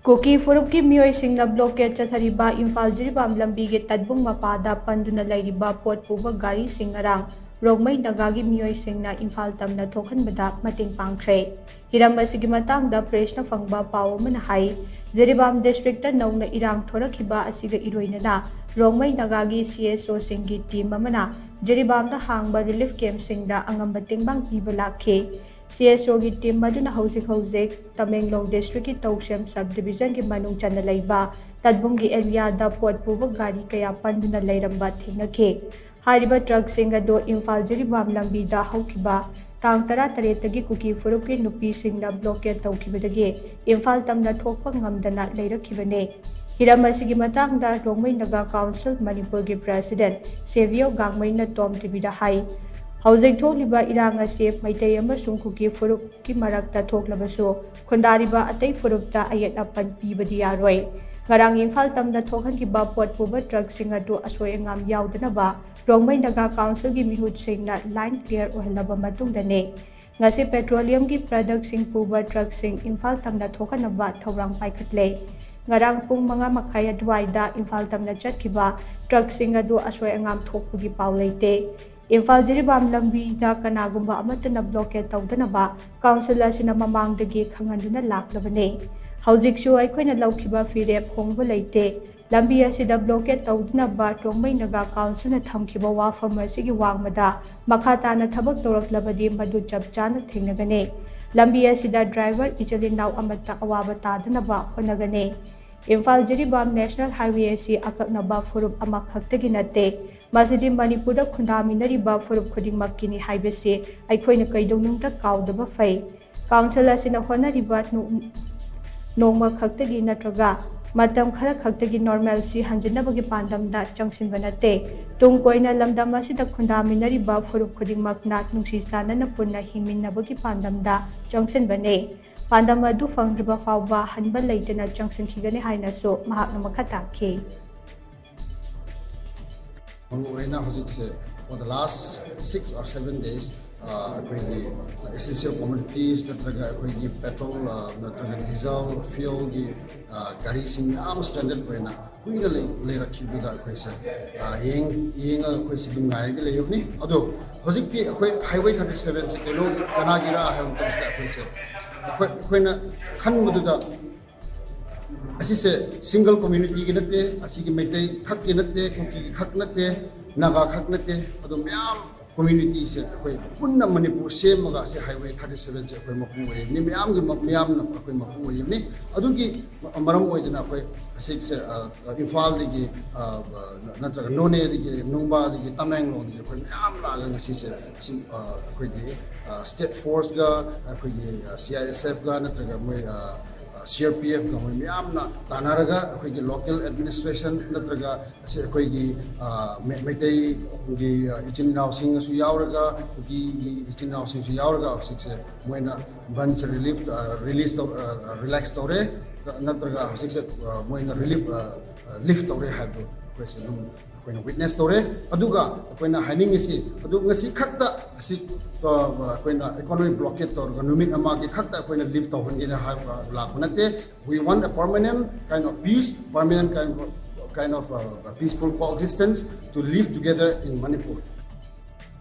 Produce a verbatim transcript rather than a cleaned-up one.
ꯀꯨꯀꯤ ꯐꯨꯔꯨꯞꯀꯤ ꯃꯤꯑꯣꯏꯁꯤꯡꯅ ꯕ꯭ꯂꯣꯀꯦꯠ ꯆꯠꯊꯔꯤꯕ ꯏꯝꯐꯥꯜ ꯖꯤꯔꯤꯕꯥꯝ ꯂꯝꯕꯤꯒꯤ ꯇꯠꯕꯨꯡ ꯃꯄꯥꯗ ꯄꯟꯗꯨꯅ ꯂꯩꯔꯤꯕ ꯄꯣꯠ ꯄꯨꯕ ꯒꯥꯔꯤꯁꯤꯡ ꯉꯔꯥꯡ ꯔꯣꯡꯃꯩ ꯅꯥꯒꯥꯒꯤ ꯃꯤꯑꯣꯏꯁꯤꯡꯅ ꯏꯝꯐꯥꯜ ꯇꯝꯅ ꯊꯣꯛꯍꯟꯕꯗ ꯃꯇꯦꯡ ꯄꯥꯡꯈ꯭ꯔꯦ꯫ ꯍꯤꯔꯝ ꯑꯁꯤꯒꯤ ꯃꯇꯥꯡꯗ ꯄ꯭ꯔꯦꯁꯅ ꯐꯪꯕ ꯄꯥꯎ ꯑꯃꯅ ꯍꯥꯏ, ꯖꯤꯔꯤꯕꯥꯝ ꯗꯤꯁꯇ꯭ꯔꯤꯛꯇ ꯅꯧꯅ ꯏꯔꯥꯡ ꯊꯣꯔꯛꯈꯤꯕ ꯑꯁꯤꯒ ꯏꯔꯣꯏꯅꯅ ꯔꯣꯡꯃꯩ ꯅꯥꯒꯥꯒꯤ ꯁꯤ ꯑꯦꯁ ꯑꯣꯁꯤꯡꯒꯤ ꯇꯤꯝ ꯑꯃꯅ ꯖꯤꯔꯤꯕꯥꯝꯗ ꯍꯥꯡꯕ ꯔꯤꯂꯤꯐ ꯀꯦꯝꯞꯁꯤꯡꯗ ꯑꯉꯝꯕ ꯇꯦꯡꯕꯥꯡ ꯄꯤꯕ ꯂꯥꯛꯈꯤ꯫ ꯁꯤ ꯑꯦꯁ ꯑꯣꯒꯤ ꯇꯤꯝ ꯑꯗꯨꯅ ꯍꯧꯖꯤꯛ ꯍꯧꯖꯤꯛ ꯇꯃꯦꯡꯂꯣꯡ ꯗꯤꯁꯇ꯭ꯔꯤꯛꯀꯤ ꯇꯧꯁꯦꯝ ꯁꯕ ꯗꯤꯕꯤꯖꯟꯒꯤ ꯃꯅꯨꯡ ꯆꯟꯅ ꯂꯩꯕ ꯇꯠꯕꯨꯡꯒꯤ ꯑꯦꯔꯤꯌꯥꯗ ꯄꯣꯠ ꯄꯨꯕ ꯒꯥꯔꯤ ꯀꯌꯥ ꯄꯟꯗꯨꯅ ꯂꯩꯔꯝꯕ ꯊꯦꯡꯅꯈꯤ꯫ ꯍꯥꯏꯔꯤꯕ ꯇ꯭ꯔꯛꯁꯤꯡ ꯑꯗꯨ ꯏꯝꯐꯥꯜ ꯖꯤꯔꯤꯕꯥꯝ ꯂꯝꯕꯤꯗ ꯍꯧꯈꯤꯕ ꯇꯥꯡ ꯇꯔꯥꯇꯔꯦꯠꯇꯒꯤ ꯀꯨꯀꯤ ꯐꯨꯔꯨꯞꯀꯤ ꯅꯨꯄꯤꯁꯤꯡꯅ ꯕ꯭ꯂꯣꯀꯦꯠ ꯇꯧꯈꯤꯕꯗꯒꯤ ꯏꯝꯐꯥꯜ ꯇꯝꯅ ꯊꯣꯛꯄ ꯉꯝꯗꯅ ꯂꯩꯔꯛꯈꯤꯕꯅꯤ꯫ ꯍꯤꯔꯝ ꯑꯁꯤꯒꯤ ꯃꯇꯥꯡꯗ ꯔꯣꯡꯃꯩ ꯅꯥꯒꯥ ꯀꯥꯎꯟꯁꯤꯜ ꯃꯅꯤꯄꯨꯔꯒꯤ ꯄ꯭ꯔꯦꯁꯤꯗꯦꯟ ꯁꯦꯕꯤꯌꯣ ꯒꯥꯡꯃꯩꯅ ꯇꯣꯝ ꯇꯤꯚꯤꯗ ꯍꯥꯏ, ꯍꯧꯖꯤꯛ ꯊꯣꯛꯂꯤꯕ ꯏꯔꯥꯡ ꯑꯁꯤ ꯃꯩꯇꯩ ꯑꯃꯁꯨꯡ ꯀꯨꯀꯤ ꯐꯨꯔꯨꯞꯀꯤ ꯃꯔꯛꯇ ꯊꯣꯛꯂꯕꯁꯨ ꯈꯨꯟꯗꯥꯔꯤꯕ ꯑꯇꯩ ꯐꯨꯔꯨꯞꯇ ꯑꯌꯦꯠ ꯑꯄꯟ ꯄꯤꯕꯗꯤ ꯌꯥꯔꯣꯏ꯫ ꯉꯔꯥꯡ ꯏꯝꯐꯥꯜ ꯇꯝꯅ ꯊꯣꯛꯍꯟꯈꯤꯕ ꯄꯣꯠ ꯄꯨꯕ ꯇ꯭ꯔꯛꯁꯤꯡ ꯑꯗꯨ ꯑꯁꯣꯏ ꯑꯉꯥꯝ ꯌꯥꯎꯗꯅꯕ ꯔꯣꯡꯃꯩ ꯅꯥꯒꯥ ꯀꯥꯎꯟꯁꯤꯜꯒꯤ ꯃꯤꯍꯨꯠꯁꯤꯡꯅ ꯂꯥꯏꯟ ꯀ꯭ꯂꯤꯌꯥꯔ ꯑꯣꯏꯍꯜꯂꯕ ꯃꯇꯨꯡꯗꯅꯤ ꯉꯁꯤ ꯄꯦꯇ꯭ꯔꯣꯂꯤꯌꯝꯒꯤ ꯄ꯭ꯔꯗꯛꯁꯤꯡ ꯄꯨꯕ ꯇ꯭ꯔꯛꯁꯤꯡ ꯏꯝꯐꯥꯜ ꯇꯝꯅ ꯊꯣꯛꯍꯟꯅꯕ ꯊꯧꯔꯥꯡ ꯄꯥꯏꯈꯠꯂꯦ꯫ ꯉꯔꯥꯡ ꯄꯨꯡ ꯃꯉꯥ ꯃꯈꯥꯏ ꯑꯗꯨꯋꯥꯏꯗ ꯏꯝꯐꯥꯜ ꯇꯝꯅ ꯆꯠꯈꯤꯕ ꯇ꯭ꯔꯛꯁꯤꯡ ꯑꯗꯨ ꯑꯁꯣꯏ ꯑꯉꯥꯝ ꯊꯣꯛꯄꯒꯤ ꯄꯥꯎ ꯂꯩꯇꯦ꯫ ꯏꯝꯐꯥꯜ ꯖꯤꯔꯤꯕꯥꯝ ꯂꯝꯕꯤꯗ ꯀꯅꯥꯒꯨꯝꯕ ꯑꯃꯠꯇꯅ ꯕ꯭ꯂꯣꯀꯦꯠ ꯇꯧꯗꯅꯕ ꯀꯥꯎꯟꯁꯤꯜ ꯑꯁꯤꯅ ꯃꯃꯥꯡꯗꯒꯤ ꯈꯪꯍꯟꯗꯨꯅ ꯂꯥꯛꯂꯕꯅꯤ꯫ ꯍꯧꯖꯤꯛꯁꯨ ꯑꯩꯈꯣꯏꯅ ꯂꯧꯈꯤꯕ ꯐꯤꯔꯦꯞ ꯍꯣꯡꯕ ꯂꯩꯇꯦ꯫ ꯂꯝꯕꯤ ꯑꯁꯤꯗ ꯕ꯭ꯂꯣꯀꯦꯠ ꯇꯧꯗꯅꯕ ꯔꯣꯡꯃꯩ ꯅꯥꯒꯥ ꯀꯥꯎꯟꯁꯤꯜꯅ ꯊꯝꯈꯤꯕ ꯋꯥꯐꯝ ꯑꯁꯤꯒꯤ ꯋꯥꯡꯃꯗ ꯃꯈꯥ ꯇꯥꯅ ꯊꯕꯛ ꯇꯧꯔꯛꯂꯕꯗꯤ ꯃꯗꯨ ꯆꯞ ꯆꯥꯅ ꯊꯦꯡꯅꯒꯅꯤ꯫ ꯂꯝꯕꯤ ꯑꯁꯤꯗ ꯗ꯭ꯔꯥꯏꯚꯔ ꯏꯆꯤꯜ ꯏꯅꯥꯎ ꯑꯃꯠꯇ ꯑꯋꯥꯕ ꯇꯥꯗꯅꯕ ꯍꯣꯠꯅꯒꯅꯤ꯫ ꯏꯝꯐꯥꯜ ꯖꯤꯔꯤꯕꯥꯝ ꯅꯦꯁꯅꯦꯜ ꯍꯥꯏꯋꯦ ꯑꯁꯤ ꯑꯀꯛꯅꯕ ꯐꯨꯔꯨꯞ ꯑꯃꯈꯛꯇꯒꯤ ꯅꯠꯇꯦ, ꯃꯁꯤꯗꯤ ꯃꯅꯤꯄꯨꯔꯗ ꯈꯨꯟꯗꯥꯃꯤꯟꯅꯔꯤꯕ ꯐꯨꯔꯨꯞ ꯈꯨꯗꯤꯡꯃꯛꯀꯤꯅꯤ ꯍꯥꯏꯕꯁꯤ ꯑꯩꯈꯣꯏꯅ ꯀꯩꯗꯧꯅꯨꯡꯗ ꯀꯥꯎꯗꯕ ꯐꯩ꯫ ꯀꯥꯎꯟꯁꯤꯜ ꯑꯁꯤꯅ ꯍꯣꯠꯅꯔꯤꯕ ꯅꯣ-, ꯅꯣꯡꯃ ꯈꯛꯇꯒꯤ ꯅꯠꯇ꯭ꯔꯒ ꯃꯇꯝ ꯈꯔ ꯈꯛꯇꯒꯤ ꯅꯣꯔꯃꯦꯜꯁꯤ ꯍꯟꯖꯤꯟꯅꯕꯒꯤ ꯄꯥꯟꯗꯝꯗ ꯆꯪꯁꯤꯟꯕ ꯅꯠꯇꯦ꯫ ꯇꯨꯡ ꯀꯣꯏꯅ ꯂꯝꯗꯝ ꯑꯁꯤꯗ ꯈꯨꯟꯗꯥꯃꯤꯟꯅꯔꯤꯕ ꯐꯨꯔꯨꯞ ꯈꯨꯗꯤꯡꯃꯛꯅ ꯅꯨꯡꯁꯤ ꯆꯥꯟꯅꯅ ꯄꯨꯟꯅ ꯍꯤꯡꯃꯤꯟꯅꯕꯒꯤ ꯄꯥꯟꯗꯝꯗ ꯆꯪꯁꯤꯟꯕꯅꯦ꯫ ꯄꯥꯟꯗꯝ ꯑꯗꯨ ꯐꯪꯗ꯭ꯔꯤꯕ ꯐꯥꯎꯕ ꯍꯟꯕ ꯂꯩꯇꯅ ꯆꯪꯁꯤꯟꯈꯤꯒꯅꯤ ꯍꯥꯏꯅꯁꯨ ꯃꯍꯥꯛꯅ ꯃꯈꯥ ꯇꯥꯈꯤ꯫ ꯃꯔꯨꯑꯣꯏꯅ ꯍꯧꯖꯤꯛꯁꯦ, for the last six or seven days, ꯑꯩꯈꯣꯏꯒꯤ essential commodities ꯅꯠꯇ꯭ꯔꯒ ꯑꯩꯈꯣꯏꯒꯤ petrol ꯅꯠꯇ꯭ꯔꯒ diesel fuelꯒꯤ ꯒꯥꯔꯤꯁꯤꯡ ꯃꯌꯥꯝ stranded ꯑꯣꯏꯅ ꯀꯨꯏꯅ ꯂꯩꯔꯛꯈꯤꯕꯗꯨꯗ ꯑꯩꯈꯣꯏꯁꯦ ꯌꯦꯡꯉꯒ ꯑꯩꯈꯣꯏꯁꯦ ꯑꯗꯨꯝ ꯉꯥꯏꯔꯒ ꯂꯩꯔꯕꯅꯤ꯫ ꯑꯗꯣ ꯍꯧꯖꯤꯛꯇꯤ ꯑꯩꯈꯣꯏ highway thirty sevenꯁꯦ ꯀꯩꯅꯣ ꯀꯅꯥꯒꯤꯔꯥ ꯍꯥꯏꯕ ꯃꯇꯝꯁꯤꯗ ꯑꯩꯈꯣꯏꯁꯦ ꯑꯩꯈꯣꯏ ꯑꯩꯈꯣꯏꯅ ꯈꯟꯕꯗꯨꯗ ꯑꯁꯤꯁꯦ single communityꯒꯤ ꯅꯠꯇꯦ, ꯑꯁꯤꯒꯤ ꯃꯩꯇꯩ ꯈꯛꯀꯤ ꯅꯠꯇꯦ, ꯀꯨꯀꯤꯒꯤ ꯈꯛ ꯅꯠꯇꯦ, ꯅꯥꯒꯥ ꯈꯛ ꯅꯠꯇꯦ, ꯑꯗꯨ ꯃꯌꯥꯝ communityꯁꯦ ꯑꯩꯈꯣꯏ ꯄꯨꯟꯅ ꯃꯅꯤꯄꯨꯔ ꯁꯦꯝꯃꯒ ꯑꯁꯤ highway thirty sevenꯁꯦ ꯑꯩꯈꯣꯏ ꯃꯄꯨ ꯑꯣꯏꯔꯤꯕꯅꯤ, ꯃꯌꯥꯝꯒꯤ ꯃ- ꯃꯌꯥꯝꯅ ꯑꯩꯈꯣꯏ ꯃꯄꯨ ꯑꯣꯏꯔꯤꯕꯅꯤ꯫ ꯑꯗꯨꯒꯤ ꯃ- ꯃꯔꯝ ꯑꯣꯏꯗꯅ ꯑꯩꯈꯣꯏ ꯑꯁꯤꯁꯦ ꯑ, ꯑ, ꯏꯝꯐꯥꯜꯗꯒꯤ ꯑ, ꯑ, ꯅꯠꯇ꯭ꯔꯒ ꯅꯣꯅꯦꯗꯒꯤ, ꯅꯨꯡꯕꯥꯗꯒꯤ, ꯇꯃꯦꯡꯂꯣꯡꯗꯒꯤ ꯑꯩꯈꯣꯏ ꯃꯌꯥꯝ ꯂꯥꯛꯑꯒ ꯉꯁꯤꯁꯦ ꯑꯁꯤ ꯑ, ꯑꯩꯈꯣꯏꯒꯤ state forceꯒ ꯑꯩꯈꯣꯏꯒꯤ CISFꯒ ꯅꯠꯇ꯭ꯔꯒ ꯃꯣꯏ CRPFꯒ ꯃꯣꯏ ꯃꯌꯥꯝꯅ ꯇꯥꯟꯅꯔꯒ ꯑꯩꯈꯣꯏꯒꯤ local administration ꯅꯠꯇ꯭ꯔꯒ ꯑꯁꯤ ꯑꯩꯈꯣꯏꯒꯤ ꯃꯩꯇꯩꯒꯤ ꯏꯆꯤꯟ ꯏꯅꯥꯎꯁꯤꯡꯅꯁꯨ ꯌꯥꯎꯔꯒ, ꯀꯨꯀꯤꯒꯤ ꯏꯆꯤꯟ ꯏꯅꯥꯎꯁꯤꯡꯁꯨ ꯌꯥꯎꯔꯒ ꯍꯧꯖꯤꯛꯁꯦ ꯃꯣꯏꯅ ꯕꯟꯁꯦ relief release ꯇꯧ relax ꯇꯧꯔꯦ, ꯅꯠꯇ꯭ꯔꯒ ꯍꯧꯖꯤꯛꯁꯦ ꯃꯣꯏꯅ relief lift ꯇꯧꯔꯦ ꯍꯥꯏꯕꯗꯣ ꯑꯩꯈꯣꯏꯁꯦ ꯑꯗꯨꯝ ꯑꯩꯈꯣꯏꯅ witness ꯇꯧꯔꯦ꯫ ꯑꯗꯨꯒ ꯑꯩꯈꯣꯏꯅ ꯍꯥꯏꯅꯤꯡꯉꯤꯁꯤ, ꯑꯗꯨ ꯉꯁꯤ ꯈꯛꯇ ꯑꯁꯤ ꯑꯩꯈꯣꯏꯅ economic blockade ꯇꯧꯔꯒ ꯅꯨꯃꯤꯠ ꯑꯃꯒꯤ ꯈꯛꯇ ꯑꯩꯈꯣꯏꯅ lift ꯇꯧꯍꯟꯒꯦꯅ ꯍꯥꯏꯕ ꯂꯥꯛꯄ ꯅꯠꯇꯦ꯫ We want a permanent kind of peace, permanent kind of, kind of peaceful coexistence to live together in Manipur.